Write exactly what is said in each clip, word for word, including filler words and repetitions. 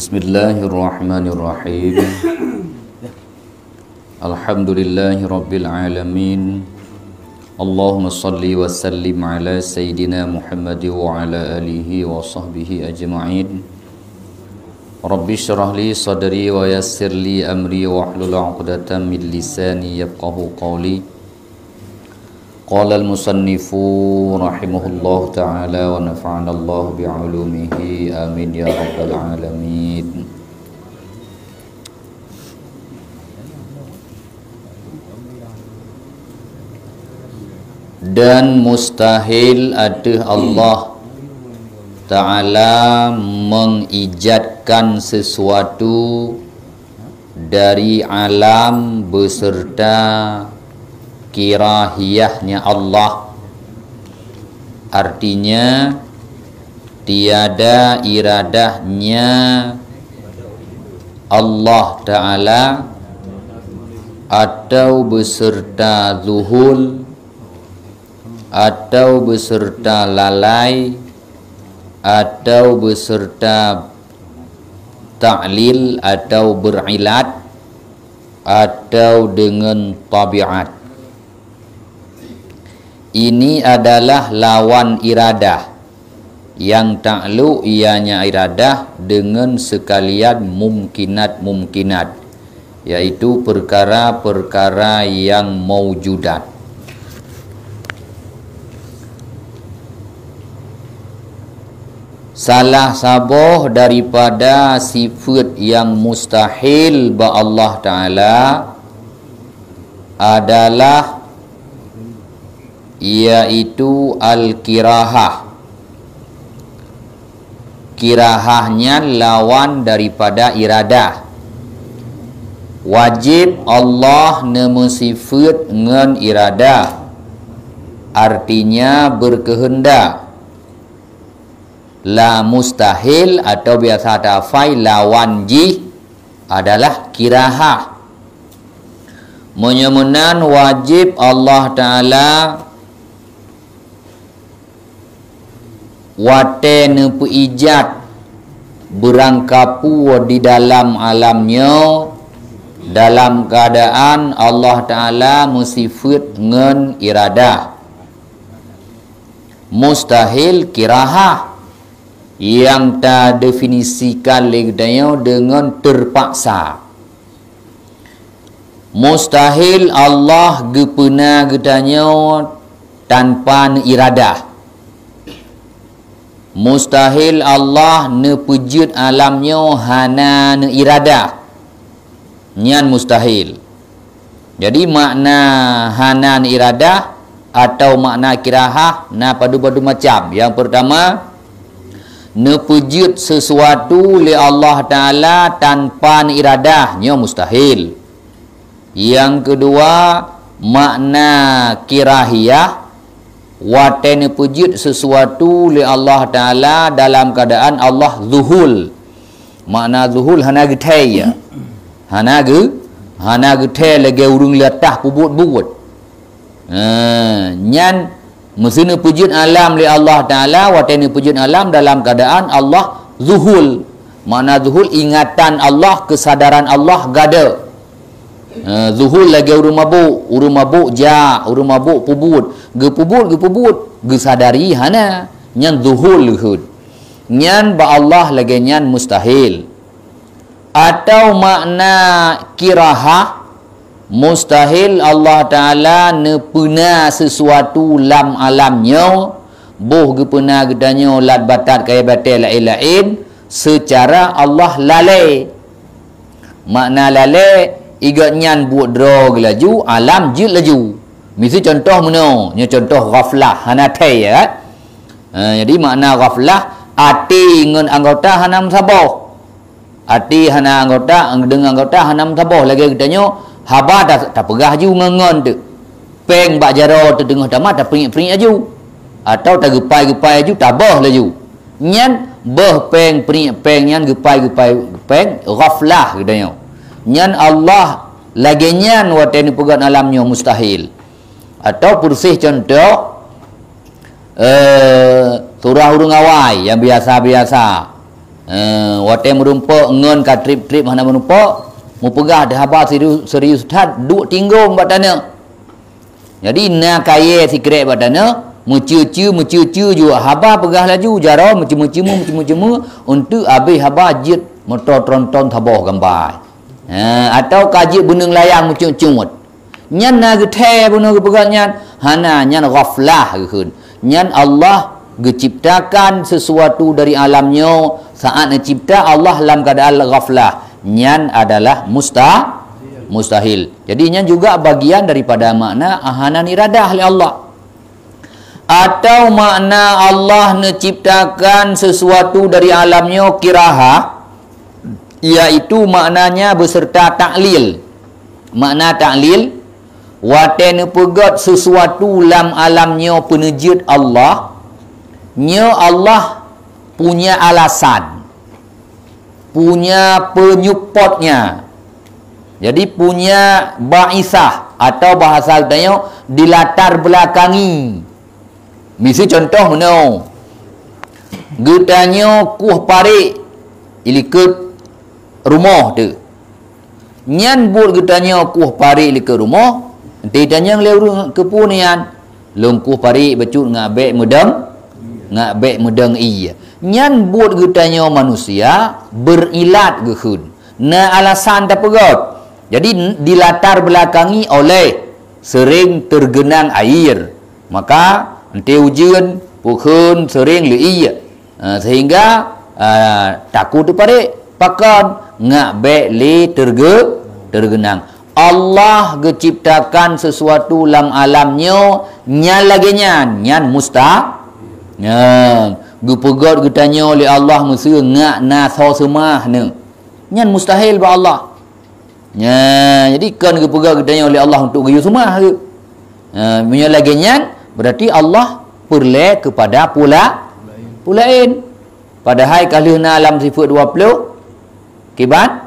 Bismillahirrahmanirrahim. Alhamdulillahirabbil alamin. Allahumma shalli wa sallim ala sayyidina Muhammad wa ala alihi wa sahbihi ajma'in. Rabbi shrah li sadri wa yassir li amri wahlul 'uqdatam min lisani yafqahu qawli. Qala al-musannifu rahimahullahu ta'ala wa nafa'anallahu bi 'ulumihi, amin ya rabbal alamin. Dan mustahil ateueh Allah Ta'ala mengijadkan sesuatu dari alam beserta kirahiyahnya Allah. Artinya, tiada iradahnya Allah Ta'ala atau beserta zuhul atau beserta lalai atau beserta ta'lil atau berilat atau dengan tabiat. Ini adalah lawan iradah. Yang takluk ianya iradah dengan sekalian mumkinat-mumkinat, yaitu perkara-perkara yang maujudat. Salah saboh daripada sifat yang mustahil bak Allah Ta'ala adalah, yaitu al-kirahah. Kirahah nyan lawan daripada iradah. Wajib Allah neumeusifeuet ngon iradah, artinya beukeuheundak. La mustahil atau biasa tafai lawan jih adalah kirahah. Meunyoe meunan, wajéb Allah Ta'ala watée neupeuijat beurangkapeue di dalam alam nyoe dalam keuadaan Allah Ta'ala meusifeuet ngon iradah. Mustahil kirahah nyang tadefinisikan lé geutanyoe deungon teurpaksa. Mustahil Allah geupeuna geutanyoe tanpa neuiradah. Mustahil Allah neupeujeuet alam nyoe hana neuiradah. Nyan mustahil. Jadi, makna hana neuiradah atau makna kirahah na padum-padum macam. Nyang peurtama, neupeujeuet seusuatu lé Allah Ta'ala tanpa neuiradah, nyoe mustahil. Nyang keudua, makna kirahiyah, watée neupeujeuet seusuatu lé Allah Ta'ala dalam keuadaan Allah zuhul. Makna zuhul hana geuthée, ya. Hana geu-, hana geuthée lagée ureuëng latah peubuet-buet. Ha, nyan meuseuneuk peujeuet alam lé Allah Ta'ala, watée neupeujeuet alam dalam keuadaan Allah zuhul. Makna zuhul, ingatan Allah, keusadaran Allah gadôh. Ha, zuhul lagée ureuëng mabök, ureuëng mabök jak, ureuëng mabök peubuet, geupeubuet, geupeubuet, geusadari hana. Nyan zuhul leuheut. Nyan bak Allah lagée nyan mustahil. Atau makna kirahah, mustahil Allah Ta'ala neupeuna seusuatu lam alam nyoe, boh geupeuna geutanyoe lat batat kayée batée laén-laén, seucara Allah lalée. Makna lalée, i gobnyan buet droe geulaju, alam jeuet laju. Miseue cuntoh meunoe, nyoe cuntoh ghaflah, hana thée, ya kan? Ha, jadi makna ghaflah, até ngon anggota hana meusaboh. Até hana anggota, deungon anggota hana meusaboh, lagée geutanyoe haba ta-, tapeugah aju ngon-ngon teuk. Péng bak jaroe teuh teungoh tamat, tapriek-priek aju. Atawa tageupai-geupai aju, taböh laju. Nyan böh péng, priek péng nyan, geupai-geupai péng, ghaflah geutanyoe. Nyan Allah lagée nyan watée neupeugét alam nyoe mustahil. Atawa peureuséh cuntoh, eh, surah ureuëng awai nyang biasa-biasa. Eh, watée meurumpok ngon ka treb-treb hana meurumpok, mupeugah haba serius, serius that, duek tinggong bak tanoh. Jadi na kayée sikrek bak tanoh, meucue-cue, meucue-cue jua haba peugah laju, jaroe meucue-meucue, meucue-meucue, untuk abéh haba jeuet moto tronton saboh gambai. Ha, atau ka jeuet beuneung layang meucut-cut. Nyan na geuthée bunoe geupeugah nyan, hana, nyan ghaflah geukheun. Nyan Allah geuciptakan sesuatu dari alam nyoe, saat neucipta Allah lam keadaan ghaflah. Nyan adalah musta-, mustahil. Jadi nyan juga bagian daripada makna hana iradah lé Allah. Atau makna Allah neuciptakan sesuatu dari alam nyoe kiraha, yaitu maknanya beserta taklil. Makna taklil, watée neupeugét sesuatu lam alam nyoe peuneujeuet Allah, nyoe Allah punya alasan, punya penyuppotnya. Jadi punya baisah atau bahasa geutanyoe dilatar belakangi. Miseue contoh meunoe, geutanyoe kueh parék ilikot rumoh teuh. Nyan buet geutanyoe kueh parék ilikot rumoh, enti tanyong lé ureuëng keupeue nyan, lôn kueh parék bacut ngat bék meudong, ngat bék meudong ié. Nyan buet geutanyoe manusia berilat geukheun, na alasan tapeugét. Jadi dilatar belakangi oleh sering tergenang air. Maka enti ujeuen, pukheun sering leuiek, eh, sehingga, eh, takot teuparék. Pakon? Ngat bék lé terge-, tergenang. Allah geuciptakan sesuatu lam alam nyoe nyan lagée nyan, nyan musta-, nyan geupeugét geutanyoe lé Allah miseue ngat na soe seumah neuh. Nyan mustahil bak Allah. Nya, jadi kon geupeugét geutanyoe lé Allah untuk geuyue seumah geuh. Ha, meunyoe lagée nyan, berarti Allah peureulée keupada pula, peue laén. Padahai ka lheueh na lam sifeut dua ploh, kiban?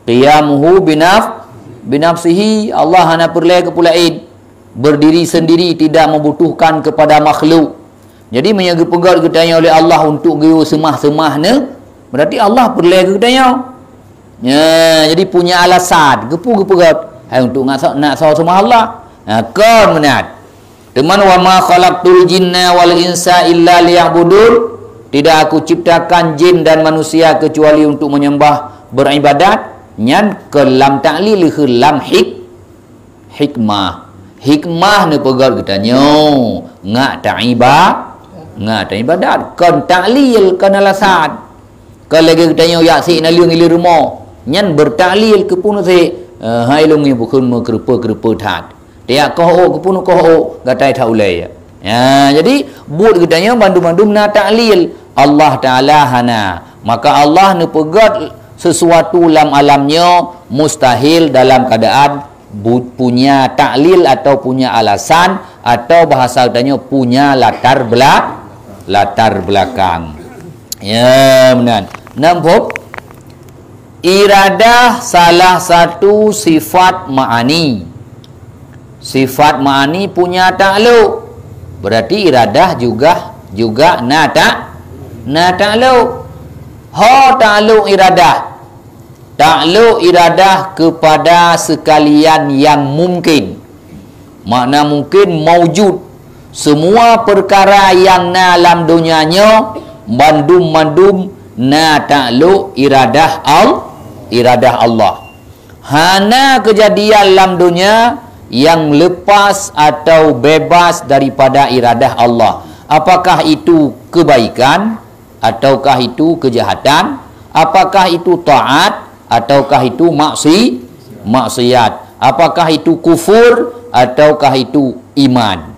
Qiyamuhu binaf-, binafsihi, Allah hana peureulée keu peue laén. Berdiri sendiri, tidak membutuhkan kepada makhluk. Jadi meunyoe geupeugét geutanyoe lé Allah untuk geuyue seumah-seumah neuh, berarti Allah peureulée keu geutanyoe. Nya, jadi punya alasan, keupeue geupeugét? Hai untuk nak sa-, nak soe seumah Allah. Ha, kon meunan. Teuma wa ma khalaqtul jinna wal insa illa liya'budun. Tidak aku ciptakan jin dan manusia kecuali untuk menyembah, beribadat. Nyan kon lam taklil, lam hik-, hikmah. Hikmah neupeugét geutanyoe ngat taiba-, ngat taibadat, kon taklil, kon alasan. Kon lagée geutanyoe jak sék naleueng i rumoh, nyan beutaklil, keupeue neusék, eh, hai lôn ngieng bukon meukeureupeue-keureupeue that. Tiak koh ôk, keupeue neukoh ôk, gatai that ulée. Ya, jadi buet geutanyoe bandum-bandum na taklil. Allah Taala hana. Maka Allah neupeugét sesuatu lam alam nyoe mustahil dalam keadaan bu-, punya taklil atau punya alasan, atau bahasa geutanyoe punya latar bela-, latar belakang. Ya, meunan. Nampak? Iradah salah satu sifat ma'ani. Sifat ma'ani punya takluk. Berarti iradah juga, juga na tak, na takluk. Ho takluk iradah. Takluk iradah kepada sekalian yang mungkin. Makna mungkin maujud. Semua perkara yang na lam donya nyoe, mandum-mandum na takluk iradah Al-, iradah Allah. Hana keujadian lam donya yang lepas atau bebas daripada iradah Allah. Apakah itu kebaikan ataukah itu kejahatan? Apakah itu taat ataukah itu maksi-, maksiat? Apakah itu kufur ataukah itu iman?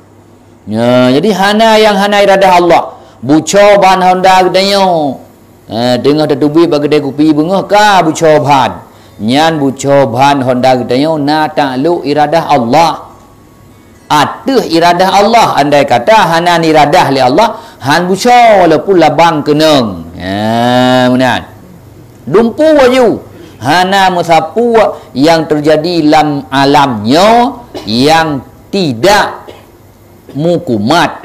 Nya, jadi hana nyang hana iradah Allah. Buco ban honda geutanyoe. Eh, teungoh tateubiet bak keudée kupi beungoh ka buco ban. Nyan buco ban honda geutanyoe na takluk iradah Allah. Ateueh iradah Allah, andai kata hana iradah lé Allah, han buco walaupun labang keunong. Ha, meunan. Dumpu laju. Hana meusapeue nyang teujadi lam alam nyoe nyang tidak mukumat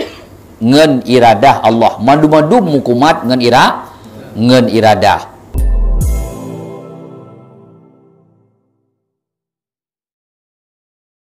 ngon iradah Allah. Mandum-mandum mukumat ngon ira-, ngon iradah.